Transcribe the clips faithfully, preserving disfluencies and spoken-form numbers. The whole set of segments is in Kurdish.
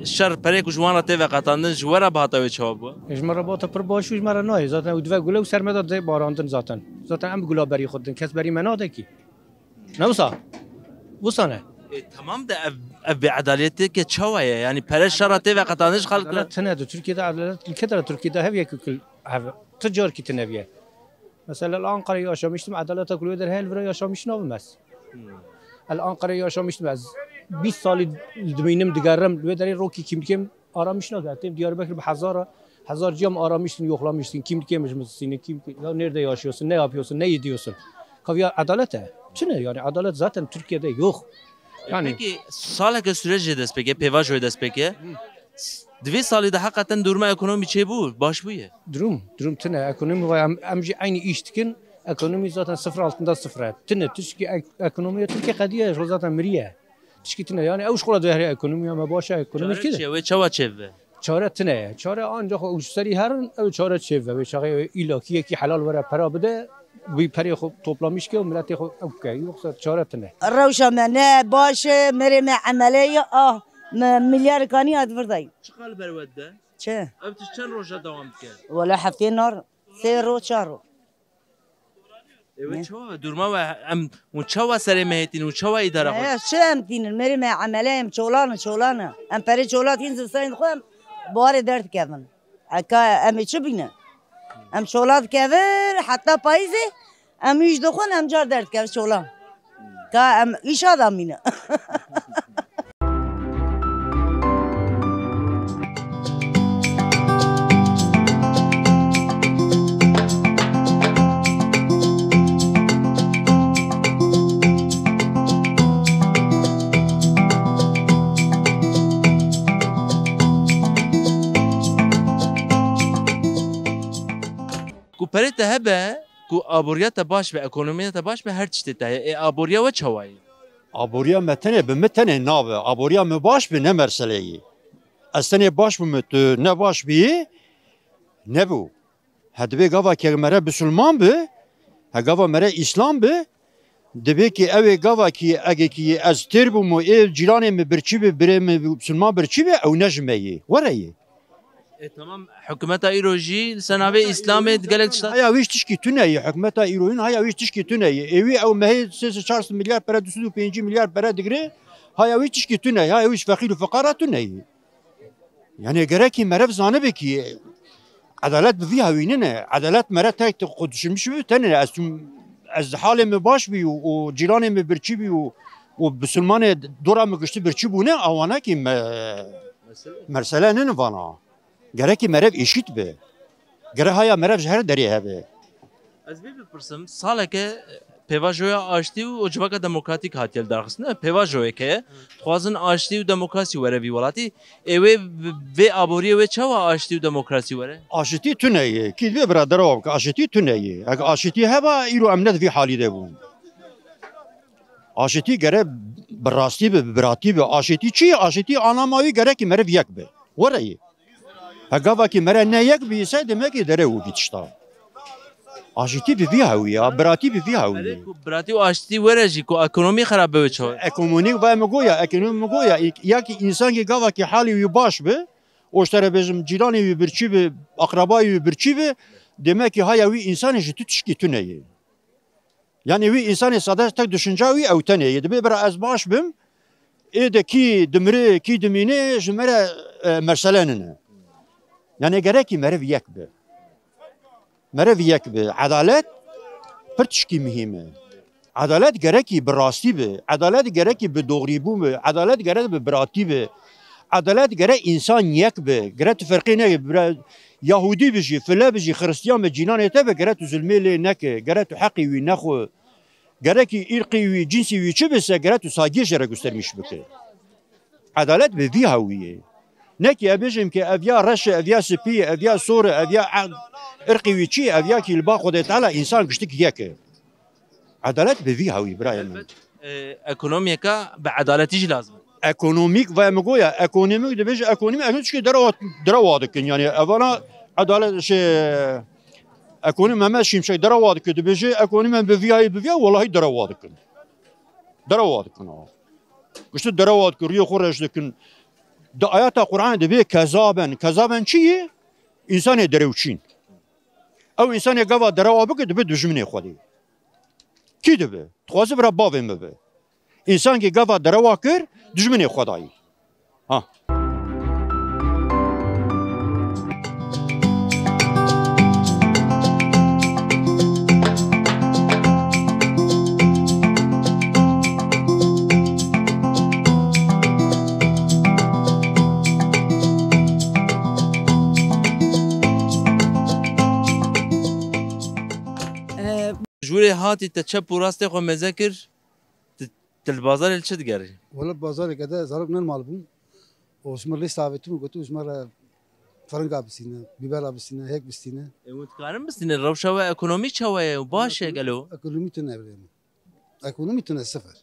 Şer perê ku ji wan re tê veqetandin ji we re bi hata wê çawa bû? Ji me re bata pir baş û ji me re nayê. Zaten ew dive gule û ser me de dê barandin zaten. Zaten em gula berî xwe didin. Kes berî me nade kî. Ne wisa? Wisa ne? E, tamam da ev, ev bêedaletê ke çawa ye? Yani pere şer re tê veqetandin ji xelk re. Edalet tine di Tirkiyede, edalet li kê de, Tirkiyede hev yek kul hev. Ti carkî tine viye. Mesela li Ankara'yê yaşamıştım, edaleta ku li wê derê heye li vira yaşamış nabim ez. Hmm. El Ankara'yê yaşamıştım ez. Bîst salî dimînim, digerim, li wê derê rokî kimlikê min aramiş nake. Têm Diyarbekir bi hezara, hezar ciyam aramıştın, yoklamıştın. Kimlikê min ji min sînin, kim, ya nerede yaşıyorsun, ne yapıyorsun, ne ediyorsun? Kaviya edalet e. Çine yani, edalet zaten Türkiye'de yok. E, yani peki, saleke sürecê dest pê ke, pêvajoyê dest pê ke, Di vê salî de heqeten duruma ekonomî çêbû, baş bûye? Durum, durum tine. Ekonomî ve em, em jî eynî îş dikin. Ekonomî zaten sıfır altında sıfır e. Tine, tişkî ek-, ekonomiya Tirkiye qediye, zaten miriye. Tişkî tine. Yani ew şkola de her ekonomiya me baş e, ekonomî Çare ki de. Çi ye? Wê çawa çêbibe? Çare tine ye. Çare ancak ew ji serî herin, ew çare çêbibe. Wê çaxê îlakî yekî helal were pera bide, wî perê xwe toplamış ke û miletê xwe ew ke. Yoksa çare tine. Rewşa me ne baş e, merê me emele ye, ah. Me milyar kanî hat vir dayî. Çiqa li ber we dide? Çi? Ev tişt çend roja dewam dike? Wele heftê nar, sê ro, çar ro. E, we Ne? Çawa ve? Durma we em, hûn çawa serê me hêtîn, hûn çawa îdara xwe? He, çi em tînin? Merê me emele em çolan, çolan. Em perê çola tîn zivistan xwe em barê derdikevin. Eka em ê çi bîne? Em çola dikevir heta payîzê, em îş dixwin, em car derdikevir çola. Ka em îşa da mîne. Ku perê te hebe, ku aboriya te baş be, ekonomiya te baş be, her tiştê te heye. Ê, aboriya we çawa ye? Aboriya me tenê bi min tenê nabe. Aboriya min baş bi ne meseleyî. Ez tenê baş bûme, tu ne baş bîyî, nebû. He, divê gava ke mere bisilman bi, he, gava mere îslam bi, divê ki ew ê gava ki ege ki ez têr bûm û ê cîranê min birçî bi, birê min bisilman birçî bi, ew ne ji me yê. Were yê. E, tamam, hikûmeta îro jî li ser navê Îslamê gelek tişta. Haya wî tişkî tune ye, hikûmeta îroyîn haya wî tişkî tune ye. Ê wî ew mehê sê sed çar sed milyar pere, du sed û pêncî milyar pere digire, haya wî tişkî tune ye, haya wî ji feqîr û fiqara tune ye. Yani gerekî merev zanibe ki edalet bi vî hewî nîne. Edalet mere tek xwe düşünmüş bi tenê. Ez çûm, ez halê min baş bî û, û cîranê min birçî bî û, û bisilmanê dora min giştî birçî bûne, awana ki me, mesele nîne vana. Gerekî merev eşît be. Gere haya merev ji her derê hebe. Ez vê bipirsim, saleke pêvajoya aştî û civaka demokratîk hatiye lidarxistin. Pêvajoyeke ye. Dixwazin aştî û demokrasî were vî welatî. Ê wê, vê aboriyê wê çawa aştî û demokrasî were? Aşitî tune ye. Kî divê bira derewa bike, aşitî tune ye. Eke aşitî heba, îro em ne di vî halî de bûn. Aşitî gere bi rastî be, bi biratî be. Aşitî çi ye? Aşitî anama wî gerekî meriv yek be. Were ye. He gavakî mere ne yek bî, se demek ki dere û bî tişta. Aşitî bi vî hewî ya, biratî bi vî hewî. Erê ku biratî û aşitî were jî ku ekonomî xerab be wê çawa? Ekonomî ve mi goya, ekonomî mi goya, ya ki însan ki gavakî halî wî baş bi, û ji te re bêjim cîranê wî birçî bi, akrabayê wî birçî bi, demek ki haya wî însanê ji tu tişkî tune ye. Yani wî însanê sade tek düşünce wî ew tenê ye. Dibê bira ez baş bim, ê de kî dimire, kî dimîne ji me re, e, mesele nîne. Yani gerekî meriv yek be. Meriv yek be. Edalet pir tişkî muhîm e. Edalet gerekî bi rastî be. Edalet gerekî bi doğrîbûn be. Edalet gerek bi biratî be. Edalet gerek însan yek be. Gerek tu ferqê neke. Bira Yahudî bijî, file bijî, Xiristiyan be, cînanê te be, gerek tu zulmê lê neke. Gerek tu heqî wî nexwe. Gerekî îrqî wî, cinsî wî çi bise, gerek tu saygiyê jê re gustermîş bike. Edalet bi vî hewî ye. Ne ki ez bêjim ki ev ya reş e, ev ya spî ye, ev ya sor e, ev ya e-, irqî wî çi ye, ev ya ki li ba Xwedê Teala însan giştik yek e. Edalet bi vî hewî, birayê min. Elbet, e, ekonomiyeka bi edaletî jî lazim e. Ekonomîk ve mi goya, ekonomîk dibêje ekonomî, ekonomîk çünkü derewa, derewa dikin. Yani evana edalet şey, ekonomî Mehmet Şimşek derewa dikin, dibêje ekonomî bi vî hewî, bi vî hewî, welahi derewa dikin. Derewa dikin ha. Giştin derewa dikin, rûyê xwe reş dikin. Di ayeta Qur'anê dibê kezaben. Kezaben çi ye? Însanê derewçîn. Ew însanê gava derewa bike dibe dijminê Xwedê. Kî dibe? Dixwaze bira bavê min be. Însankî gava derewa kir, dijminê Xwedayî. Ha. Ji wirê hatî te çep û rastê xwe meze kir, tu, tu li bazarê li çi digerî? Wela bazarê kede zarok nen mal bûn. Û ji me lîst avêtin û gotin ji me re firinga bistîne, bîbera bistîne, hêk bistîne. E, hûn dikarin bistîne? Rewşa we ekonomî çawa ye û baş e gelo? Ekonomî tune birê min. Ekonomî tune sifir.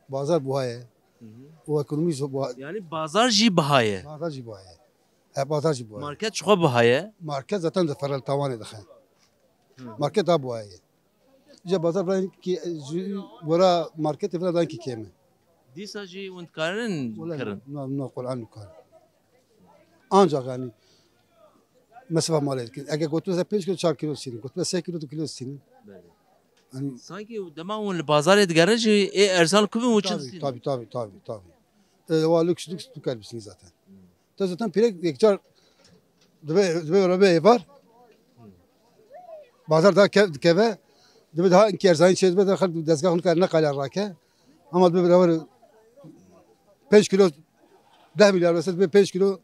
Bazar buha ye. Hı hı. Û ekonomî zor buha. Yani bazar jî biha ye? Bazar jî buha ye. He, bazar jî buha ye. Market ji xwe biha ye? Market zaten di ferel tawanê dixe. Hı. Market daha buha ye. Îca bazar virankî ji wera marketê vira dankî kêm e. Dîsa jî hûn dikarin kirin? Na, na, Qur'an dikarin. Ancak yani mesafe malê dikin. Eger gotu ze pênc kilo, çar kilo sînin. Gotu ze sê kilo, du kilo sînin. Belê. Yani sankî dema hûn li bazarê digerin jî ê erzan ku bin hûn çi distînin? Tabii, tabii, tabii, tabii. E, wa lüks, lüks tu kar bistînin zaten. Hmm. Te zaten pîrek yekcar dibe, dibe, dibe êvar. Bazar daha kev-, dikeve. Dibe daha inkî erzanî çê dibe, daha dezgah nikare, neqale rake. Ama dibe beraber pênc kilo, deh milyar mesela dibe pênc kilo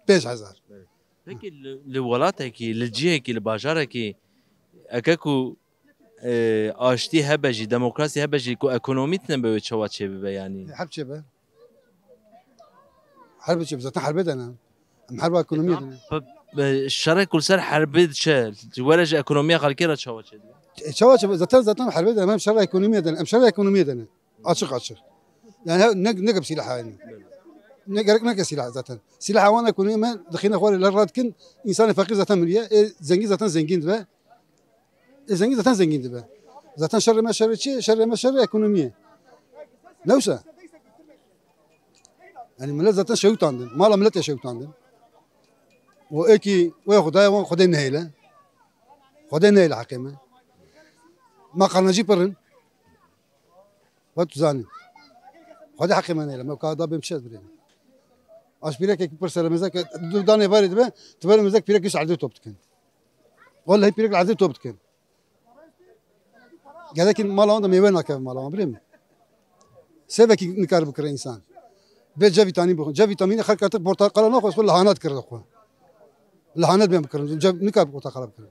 pênc hezar. Evet. Peki li, li welatekî, li cihekî, li bajarekî eke ku, e, aştî hebe jî, demokrasî hebe jî, ku ekonomî tine be wê çawa çêbibe yanî? Herb çêbe. Herb çêbe. Zaten herbê de ne. Em herba ekonomiyê de ne. Pe-, pe-, şerek ku li ser herbê diçe, were ji ekonomiya xelkê re çawa çêdibe? E, çawa çêbe? Zaten, zaten herbê de ne. Em şerra ekonomiyê de ne. Em şerra ekonomiyê de ne. Açık açık. Yani he-, ne, ne gibi silah yani? Ne gerek ne ki silah zaten. Silah wan ekonomiyê me dixîne xwe rê ler radikin. Însanê feqîr zaten miriye. E, zengîn zaten zengîn dibe. E, zengîn zaten zengîn dibe. Zaten şerê me şerê çi? Şerê me şerê ekonomiyê. Ne wisa? Yani millet zaten şewitandin. Mala millet ya şewitandin. O eki, o ya Xwedaya wan Xwedê nehêle. Xwedê nehêle heqê me. Ma qarnacî pirin. Xwe tu zanî. Xwedê heqê me nehêle. Me ka da bêm çi ez birê. Aş pîrekek pir seremezek, tu danê varê dibe, tu verê mezek pîrek giş erdê top dikin. Wellahî pîrek li erdê top dikin. Gelekî mala wan de mêwe nakeve mala wan, birê min. Sêvekî nikare bikire însan. Bê C vîtamînî bixwe. C vîtamînî xelk artık portakala naxwe, xwe lahana dikire xwe. Lahana bê bikirin. C nikare portakala bikirin.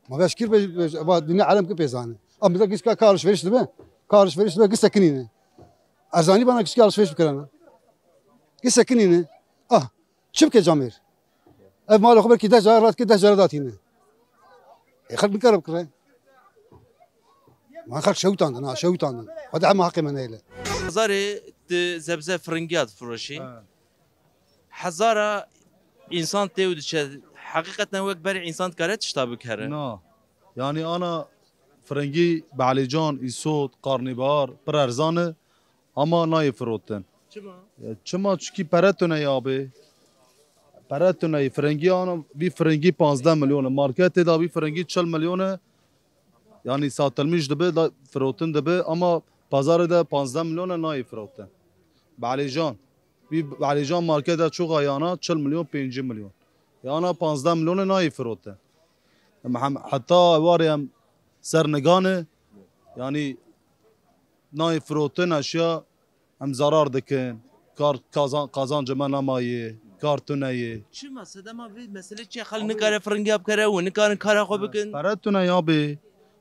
Ma vê şikir be, be, ba dinya alem ki pê zane. Am bize giş ka, ka alışveriş dibe. Ka alışveriş dibe, giş sekinîne. Erzanî bana giş ka alışveriş bikirana. Giş sekinîne. Ah, çi bike camêr? Ev malê xwe belkî deh cara rat ki deh cara datîne. E, xelk nikare bikire. Wan xelk şewitandin, ha, şewitandin. Xwedê hema heqê me neyêle. Hezarê tu zebze firingiya difiroşî. Ha. Hezara însan tê û diçe. Heqîqeten wek berê însan dikare tişta bikere? Na. Yani ana firingî, behlîcan, îsot, qarnîbahar, pir erzan e. Ama nayê firotin. Çima? Ya, çima? Çikî pere tune ye abê. Pere tune ye. Firingî ana, vî firingî panzdeh milyon e. Marketê de vî firingî çil milyon e. Yani satilmîş dibe, da firotin dibe ama pazarê de panzdeh milyon e nayê firotin. Behlîcan. Vî behlîcan marketê de çû xwe yana çil milyon, pêncî milyon. Yana panzdeh milyon e nayê firotin. Em hem, heta warê em ser nigan e. Yani nayê firotin eşya Em zarar dikin. Kar kazan-, kazancê me nemayê. Kar tune ye. Çima sedema vê meselê çi ye? Xelk nikare firingiya bikere û nikarin kara xwe bikin. Pere tune ya bê.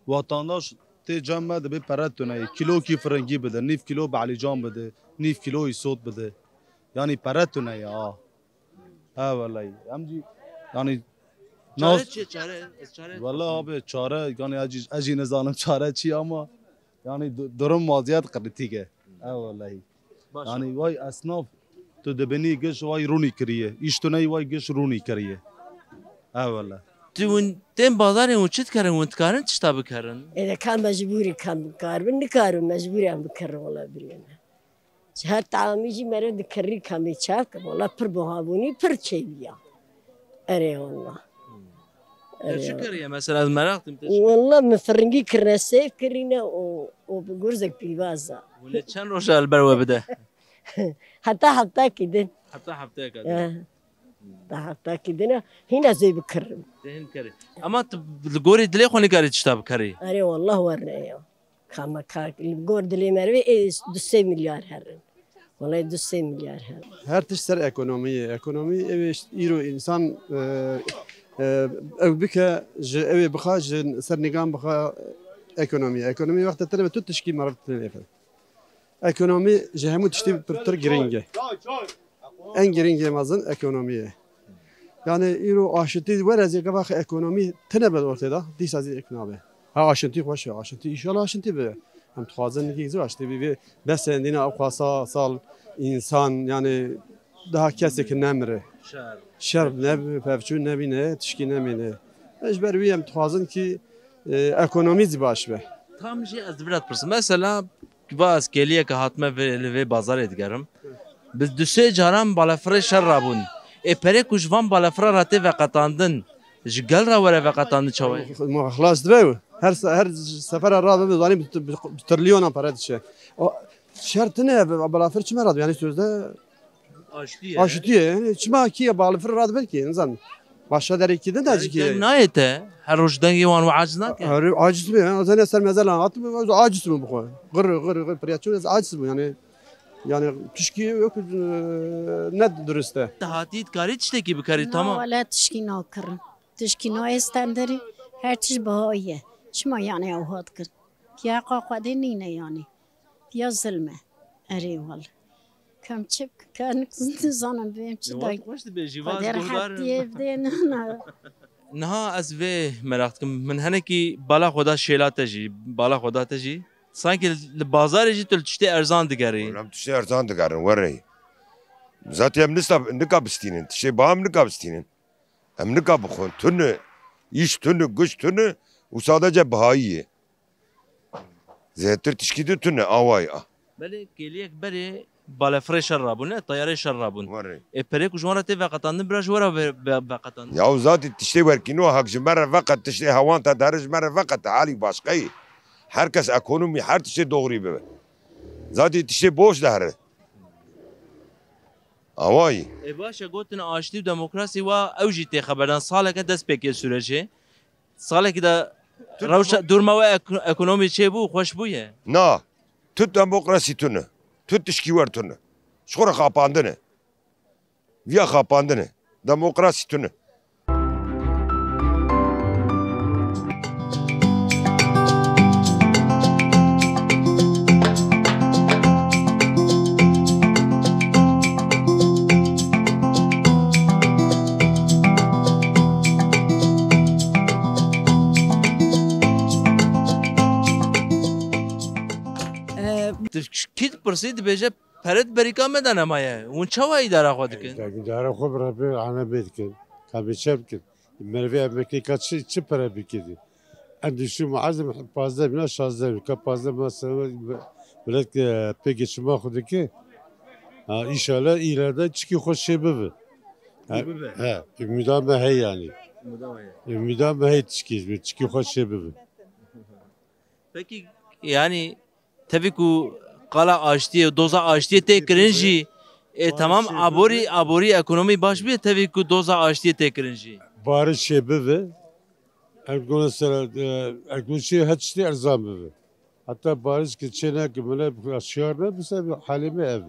Vatandaş tê cem me dibê pere tune ye. Kîlokî firingî bide, nîv kîlo behlîcan bide, nîv kîlo îsot bide. Yanî pere tune ye ha. Ha, wellahî. Em jî, yanî, çare nas- çi ye? Çare, ez çare Wellahî abi, çare, yanî, ez jî, ez jî nizanim çare çi ye ama, yanî, du-, durum waziyet kritîk e. Ha, wellahî. Baş e. Yanî, vay esnaf, tu dibinî giş vay rûnî kiriye. Îş tu neyî vay giş rûnî kiriye. Ha, wellahî. Tu hûn tên bazarê hûn çi dikerin? Hûn dikarin tişta bikerin? Êne ka mecbûrî ka bikaribin, nikarin mecbûrî em bikirin wela birîne. Her tamî jî meriv dikirin kamê çak. Wala pir buha bûnî, pir kêwî ya. Erê wala. Hmm. Te çi kiriye mesela, ez meraq dikim, te çi kiriye? Wala min firingî kirine, sêv kirîne û, û bi gurzek pîvaza. Hûn ê çend roja li ber we bide? Heta heftakî din. Heta hefteyeka din. Eh. Hmm. Heta heftakî din e. Hîna zê bikirim. Te hîn kerî. Ama tu li gorî dilê xwe nikarî tişta bikerî? Erê wallah werne ya. Kama ka li gor dilê merivê ê du sê milyar herin. Wala du sê milyar herin. Her tişt ser ekonomiyê. Ekonomî ew ê îro însan, e, e, ew bike, ji ew ê bixa, ji ser nîgan bixa ekonomiyê. Ekonomî wextê tine be tu tişkî meriv tine lê fe. Ekonomî ji hemû tiştî pirtir giring e. En giringê mezin ekonomî ye. Yani îro aşitî were zê gava xwe ekonomî tine be ortê de, dîsa zî ek nabe. Ha aşintî xweş e, aşintî, înşallah aşintî bibe. Em dixwazin nikî zî aşitî bî, vê bes e, dîna ew xasa sal însan, yani daha kesek nemire. Şer. Şer ne pevçûn nebîne, tişkî nemîne. Ji ber wî em dixwazin kî, e, ekonomî zî baş be. Tam jî ez di vir de dipirsim. Mesela, va ez kêliyeke hatime vê, li vê bazarê digerim. Bi du sê caran balafirê şer rabûn. Ê perê ku ji van balafira re tê veqetandin, ji gel re were veqetandin çawa ye? Xlas dibe. Her se-, her sefera rabe bi zanî bi, bi, bi trilyonan pere diçe. O şer tine, bi, balafir çime radibe? Yani sözde Aştî ye. Aştî ye. Yani çima kî ye balafir radibe ki? Nizan. Başka derekî de Yani dacikî ye. Deng nayê te, her roj dengê wan we aciz nake? Her aciz bû. Yani zaten ser mezelan hat, aciz bû bu. Gır, gır, gır, priyaçı aciz bû yani. Yani tişkî yok, e, ne dürüst e. Te hatî dikarî tiştekî bikarî, tamam. Na, wele tişkî nakirin. Tişkî nayê stenderî, her tişt biha ye. Çima yani ew hat kir? Piya qa Xwedê nîne yani. Piya zilm e. Erê wal. Kam çi bikin, nizanim bêm çi day. Xweş dibêjî, va ez Xwedê guhdar im. Rehetiyê bidê, na, na. Niha ez vê meraq dikim. Min henekî bala xwe da şêla te jî, bala xwe da te jî. Sankî li bazarê jî tu li tiştê erzan digerî. Wala em tiştê erzan digerin, werê. Zaten em nista, nika bistînin. Tiştê biha em nika bistînin. Em nika bixwin. Tune. Îş tune, guş tune û sadece bihayî ye. Zêdetir tişkî de tune, awayî a. Belê kêliyek berê balefirê şer rabûn, ne? Teyarê şer rabûn. Werê. Ê perê ku ji wan re tê veqetandin, bira ji we re ve-, ve-, veqetandin. Ya û zatî tiştê werkîno hak ji me re veqet, tiştê hewan te dere ji me re veqet, halî başqeyî. Her kes ekonomî, her tiştê doğrî bibe. Zatî tiştê boş de here. Awayî. Ê baş e, gotin aştî û demokrasî wa ew jî tê xeberdan. Saleke dest pê kê sûrecê. Salekî de Tu rewşa demo- durma we ek-, ekonomî çêbû, xweş bûye? Na. Tu demokrasî tune. Tu tişkî wer tune. Ji xwe re xapandine. Viya xapandine. Demokrasî tune. Ee, Tu kî dipirsî dibêje, pere di berîka me de nemaye. Hûn çawa îdara xwe dikin? Îdara xwe bi Rebê ane bê dikin. Ka bê çe bikin. Merivê emeklîka çi, çi pere bikirî? Endîşî muezim pazdeh bin, şazdeh bin. Ka pazdeh bin sene millet, e, pê geçima xwe dike. Ha, înşallah îlerde çikî xwe şê bibe. Ha, Bibe. He, umîda me heye yani. Umîda me heye. Umîda me heye çikî, çikî xwe şê bibe. Pekî, yani, tevî ku qala aştiyê, doza aştiyê tê kirin jî, e, Barış tamam, çê aborî, bibe. Aborî ekonomî baş bûye, tevî ku doza aştiyê tê kirin jî. Barış çê bibe. Ekonomî sera, e, ekonomî çê her tiştê erzan bibe. Heta barış ki çê neke, millet şiyar ne, bi sebeb halê me ev.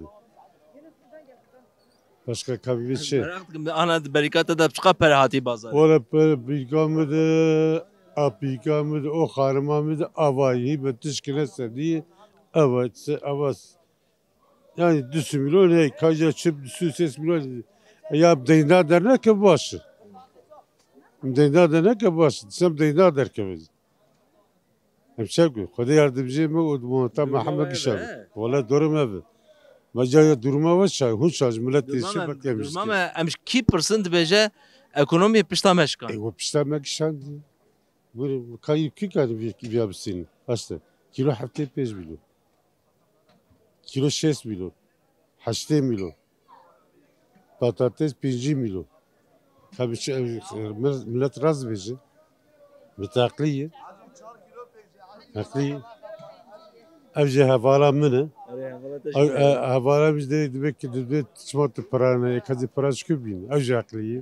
Başka kabî çi? Meraq dikim, ana di berîka te de çiqa pere hatî bazarê? Wala pere bîka min de, a bîka min de, o xanima min de, avayî, me tişkine sedî, ava, se-, ava s-, yani du sê milyon hey, kaja çip du sê ses milyon, ya deyna derneke baş. Deyna derneke baş, sem deyna derkeve. Em çek ku Xwedê yardimciyê me û moneta me heme gişan. Wala durum ev e. Me caya duruma we çay, hûn çay, millet tê Durma çi me, bak em durma me, em ji kî pirsin dibêje, ekonomiyê pişta me şikan. Ê, we pişta me gişandî. Bûrê, kayî kî kar vî, vîya bisînin? Aste. Kîlo heftê pênc milyon. Kîlo şêst milyon. heştê mîlo. Patates pêncî mîlo. Ka bi çi ev, millet rast dibêje. Bi teqlî ye. Heqlî ye. Ev jî hevala min e. Erê, hevala te Ev, jî e, hevala min jî dê dibe ki dibe çima tu pira ne, yek hezî pira ji ku bîn. Ev jî heqlî ye.